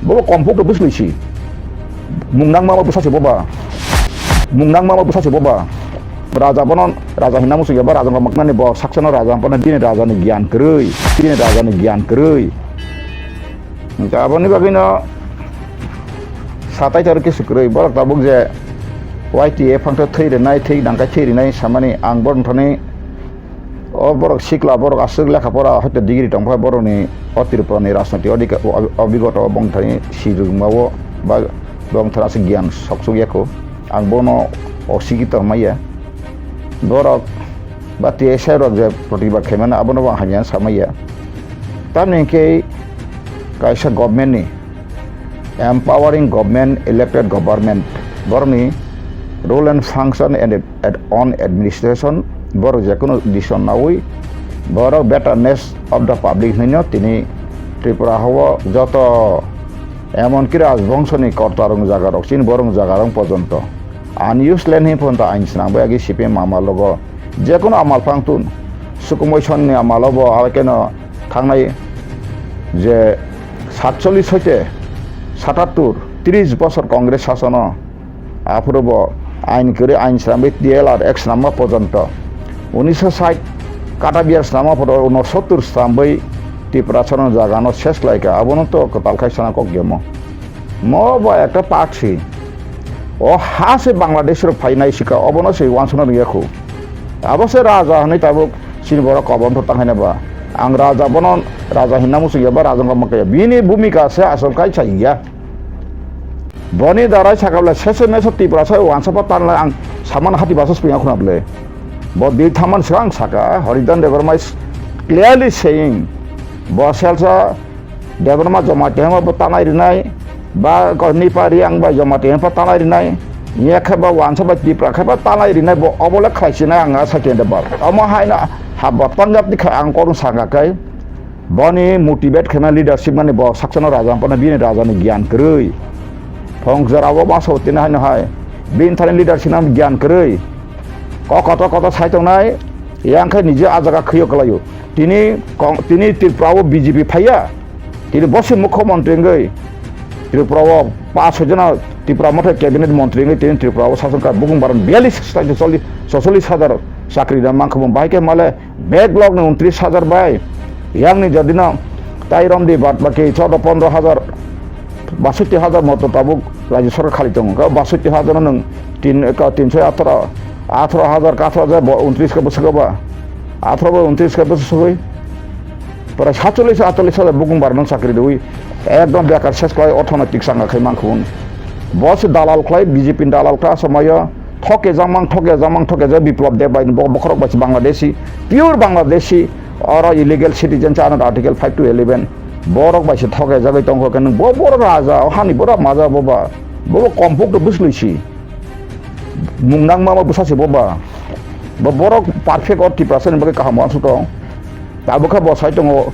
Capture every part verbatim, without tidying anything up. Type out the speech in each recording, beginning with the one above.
Bobo kompuk to bwsli si. Mungnang mama bwsa si boba. Mungnang mama bwsa si boba. Raja bono raja hinna musu ya ba raja maknani bo saksono raja bono bini raja ni gyan kwrwi. Bini raja ni gyan kwrwi. Hingke aboni bagwino satai tor khe swkrwi borok tabuk je Y T A phangtho thwi rwnai, thwi nangkhe thwi rwnai samani ang borok thani o borok sikla, borok aswk lekha pora hoito degree tongkha borokni o Tripura ni rajniti odika-, o-, obigoto bongthani sijwk mao ba bongthani aswk giyan sok sok yako ang bono osikito maya borok ba T S I rok je protibad khaimano abono bo ang hamya samaya. Tamni hwnkhe kaisa government ni empowering government, elected government, borokni rule and function and ad-, own administration, borok jekunu decision naui, borok betterness of the public hwnwi no tini Tripura hao joto emonki rajbongso ni korta rong jaga rok chini borok jaga rok porjonto unused land hwnwi phano ta ain swnam bai agi C P M amal rogo jekunu amal phang tun sukumoi sonni amal obo abaikeno thangnai je satchollis hoite satattur, tris bosor Congress sasono, aphuru bo ain kwrwi ain swnamwi T L R Act swnamma porjonto unisho sait kata biyar swnamma porjonto unosottur swnamwi Tiprasano jagano ses khlaikha, abono to kwtal khai sana kok yamo. Mo bo ekta party. O ha se Bangladesh rok phainai sika, obono se wansukna rwya khu. Abo se raja hwnwi tabuk chini borok kobom thok tang haina ba. Ang raja bono raja hinna muchung ya ba raja wngkha mwkha ya. Bini bhumika se asol kai chai ya. Boni darai sakabla sese meso Tiprasa wansukma tanla ang saman hati basa swpinga khuna bwle. Bo di thaman swkang saka Haridan Debbarma is clearly saying bo selsa Debbarma Jamatia hwnba bo tanai rinai, ba ko Nipa Riang bai Jamatia hwnba tanai rinai, ya khe ba wansa bai Tipra khe ba tanai rinai, bo obo le khlai sinai ang a Saitya Debbar. Omo hai no ha bo tangjak tikha ang korong sanga kai, boni motivate khe na leadership mani bo sakchano raja pano bini raja ni gyan kwrwi. Phongjar abo ma so tini hai no hai, bini thani leadership nam gyan kwrwi. Ko koto koto sai tongnai, yang khe nije a jaga khwio kwlaio. Tini kong-, tini Tripura o B J P phaiya. Tini bosi mukhyamantri wngwi Tripura o pash soi jona Tripura motha cabinet montri wngwi tini Tripura o sason kha bukung baron biyalish sotchollish hajar chakri da mankha bung bahai khe male backlog ni untris hajar bai yang ni jodi no tai romdi bad baki chodo pondro hajar basotti hajar moto tabuk rajya sarkar khali tongo. Kha basotti hajar no nwng tin, ka tinso atharo, atharo hajar ka atharo hajar bo untris khe bwswk ba. Atharo bo untris khe bwswk sogwi. Pura satchollish atchollish hajar bukung barman chakri rwi. Ekdom bekar ses khlai orthonoitik changa khai mankha. Bo se dalal khlai B J P ni dalal kha asamayo. Thoke jamang, thoke jamang, thoke ja Biplab Deb bai bo bokhorok bai se Bangladeshi. Pure Bangladeshi. Oro illegal citizen cha ano article five to eleven. Borok bai se thoke jagwi tongkho khe nwng bo borok raja, o hani borok maja bo ba. Bo bo kompuk to bwsli si. Mung nang ma ma bwsa se bo ba. Bo borok perfect o Tiprasa ni bagwi kaham wansuk tong. Abo khe bo sai tongo.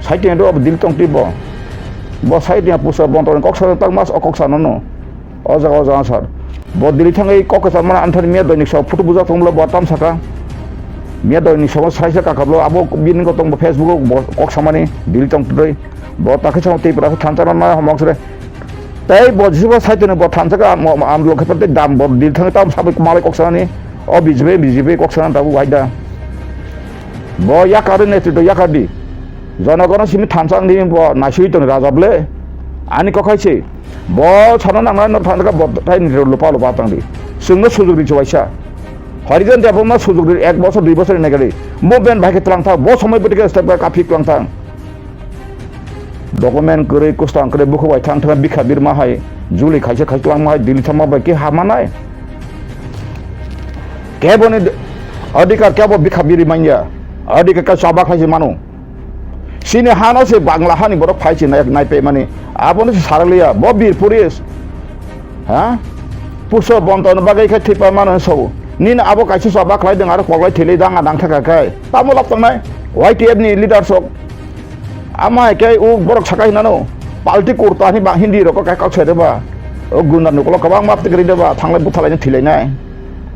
Sai tong do dil tong ti bo. Bo sai tong pusa bon tong kok sa tak mas o kok sa no no. O jaga, o jaga sar. Bo Delhi thangwi kok kwchar mano, anthani miya doinik sao photo bujak tongmolo bo tam saka. Miya doinik sao saisa kakablo abo bini kok tongbo Facebook o bo kok samani Delhi tong twi. Bo takhe sao tei pura thansa mano homok sre. Tei bo jisibo saitoni bo thansa ka mo, mo, am lok khe tei dam bo Delhi thangwi tam sabai malai kok samani. O B J P, B J P kok sana tabuk waida. Bo yakar netrito yakar di. Jonogono simi thansa ni bo naisui toni raja ble. Ani kok hai se. Bo sana nangnai no thangka bo thai ni lupa lupa tang di. Sungno sujug ri chuaisa. Harijan Debbarma sujug ri ek bosor dui bosor ni gari. Movement bai khe tlang thak. Bo somoi bwtwi khe step bai kaphi tlang thang. Document kwrwi, kwsang kwrwi, bukhuk bai thang thang bikha birma hai. Juli khaisa khaisa tlang ma hai, Delhi thangma bai khe ha manai. Kebo ni adhikar kebo bikha biri manya. Adhikar ka chaba khaisi manu. Sini hano se Bangla hani borok phai se nai, nai pe mani. Abono se saraliya, bo bir puris. Ha? Puso bonto no bagai khai thipa mano so. Nini abo kaisa so ba khlai deng aro koglai thili dang adang thaka khai. Tamo lap tongnai. Y T F ni leader sok. Ama hai kai u borok sakai hinano. Palti kurta ni ba Hindi rok kai kok sai de ba. O gunda nukolo kabang map tikri de ba. Thanglai buthalai thilai nai.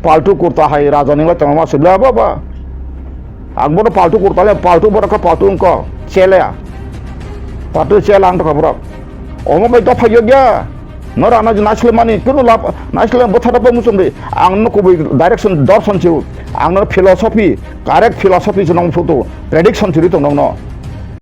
Paltu kurta hai raja ni lai tongma sibla ba ba. Ang bono paltu kurta le, paltu borok khe paltu wngkha, chele. Paltu chele ang tongkha borok. Omo bai dopha yokya. Nora ano je naislem mani, kunu lab, naislem bwtha dopha muchung di. Ang no kubui direction, dorson chiu. Ang no philosophy, correct philosophy se nong phutu. Prediction chiri tong nong no.